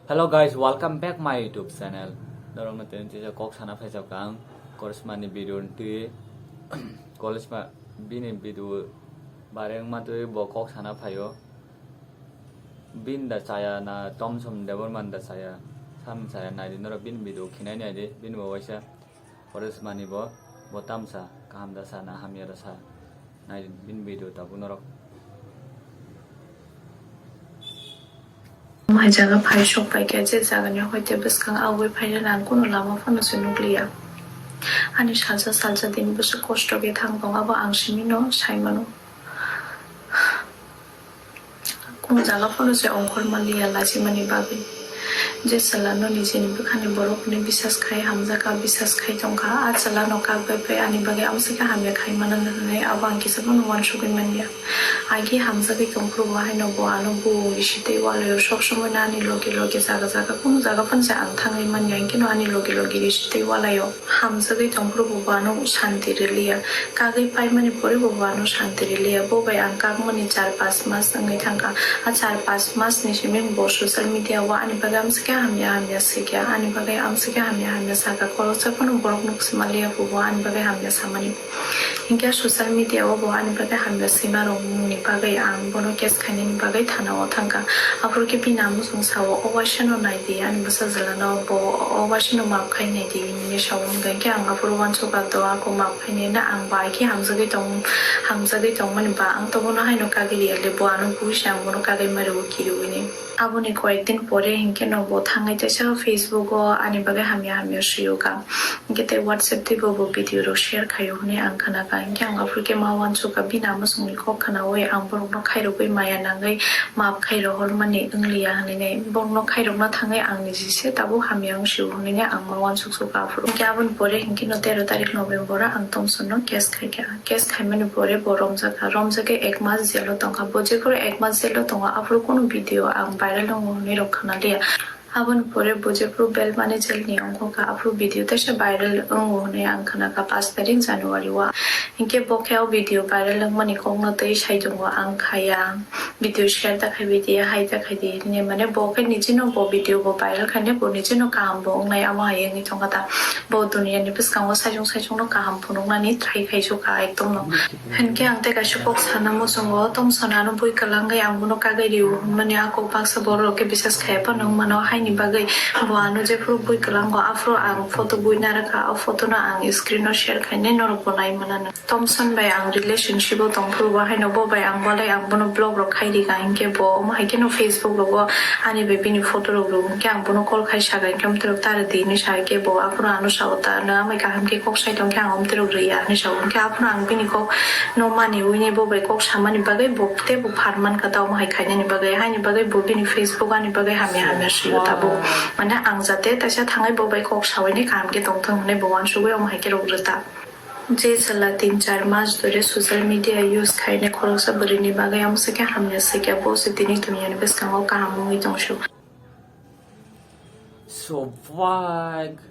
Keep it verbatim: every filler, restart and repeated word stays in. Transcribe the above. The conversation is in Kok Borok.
Hello guys, welcome back my YouTube channel. Norokno tini tisa kok sana phaijak ang Korisma ni video ni twi. Korisma bini video bare wngma twi bo kok sana phaio. Bin da chaya na Tomson Debbarma da chaya, sam chaya naidi norok bini video khinai naidi bini bo waisa. Korisma ni bo, bo tamsa kaham da sa na hamya da sa. Nai bini video tabuk norok. Mai jaga phai sok pai khe je jagani hoite bwskang awui phaina nang kunu lama phano se nukliya. Ani salsa salsa din bwswk kosto khe thang tong abo ang simi no sai mano. Kung jaga phano se ongkhor manliya lachimani bagwi. Je chwla no nijeni bwkhani borok hwnwi bisas khai hamjakha, bisas khai tongkha, a chwla no kak bai bai ani bagwi amswkhe hamya khai mano hwnwi abo ang kisa phano uansugwi manya. Agi hamjagwi tongphuru bo haino bo ano buo risi tei walaio, sob somoi no ani loge loge jaga jaga kunu jaga phano se ang thangwi manya, hinkhe no ani loge loge risi tei walaio. Hamjagwi tongphuru bo bo ano shanti rwliya. Kagwi paimani pore bo bo ano shanti rwliya. Bo bai ang kakmani char pas mas wngwi thangkha. A char pas mas ni simi bo social media o ani bagwi amswkhe hamya hamya swikha. Ani bagwi amswkhe hamya hamya sakha. Khoroksa phano borok nuksima liya bo bo ani bagwi hamya samani. Hinkhe social media o bo ani bagwi hamya swima rokni bagwi ang bono case khainani bagwi thana o thangkha. Aphuru khe bini amo chwng sao, "O waisa no nai di, ani bwsa jwla no bo o waisa no maaf khai nai di," hinwi sao. Hinkhe ang aphuru uansukha, "To ako maaf khai nai na, ang bai khe hamjagwi tong, hamjagwi tongmani ba ang to bono haino kagwi riya le, bo ano bui se ang bono kagwi ma rwo kiriwi ni." Aboni koyek din pore hinkhe no bo thangwi teisa Facebook o ani bagwi hamya hamya swiyo kha. Hinkhe tei WhatsApp twi bo bo video rok share khaio hwnwi ang khna kha. Hinkhe ang aphuru khe ma uansukha, bini amo chwngni kok khnaui ang borokno khairogwi maya nangwi maaf khai rohormani wngliya hwnwi borokno khairokna thangwi ang niji se tabuk hamya wng sio hwnwi ang ma uansuk sukha aphuru. Hinkhe aboni pore hinkhe no tero tarik November o ang Tomson no case khai kha. Case khaimani pore bo romjak kha. Romjak khe ek mas jail o tong kha. Bo jephuru ek mas jail o tongo, aphuru kunu video ang viral wngo hwnwi rok khna liya. Aboni pore bo jephuru Belmani jail ni ongkho kha, aphuru video teisa viral wngo hwnwi ang khna kha, pash tarik January o. Hinkhe bo khe o video viral wngmani kokno twi sai tongo, ang khaya, video share ta khai video hai ta khai di hwnwi, mane bo khe nijino bo video bo viral khainai, bo nijino kaham bo wngnai, amo hai wngwi tong kha ta. Bo duniya ni bwskango saichung saichung no kaham phunuknani try khai su kha ekdom no. Hinkhe ang tei kaisa kok sana muchungo, Tomson ano bui kwlangwi ang bono kagwi rio hwnmani a kok baksa borok rok khe bisas khaiya phano wng mano, haini bagwi bo ano jephuru bui kwlango aphuru ang photo bui narwkha, o photo no ang screen o share khainai norok bo nai mano. Tomson bai ang relationship o tongphuru bo haino bo bai ang bolai ang bono block rok khai rikha, hinkhe bo omo hai kheno Facebook rogo ani bai bini photo rok rw hinkhe ang bono call khai sakha, hinkhe omtwi rok tara di hinwi sakhe bo aphuru ano sao ta nwng amai kaham khe kok sai tongkhe ang omtwi rok rwya hinwi sao, hinkhe aphuru ang bini kok no mani wini bo bai kok samani bagwi bo teibo phan mankha ta omo hai khainani bagwi, haini bagwi bo bini Facebook ani bagwi hamya hamya sio tabuk, mane ang jate taisa thangwi bo bai kok sawi ni kaham khe tongthwng hinwi bo uansugwi omo hai khe rok rwta. Je chwla tin char mas dhore social media use khainai khoroksa bwrwini bagwi amswkhe hamya swikha, bo se tini duniyani bwskango kaham wngwi tongsu. Swbak.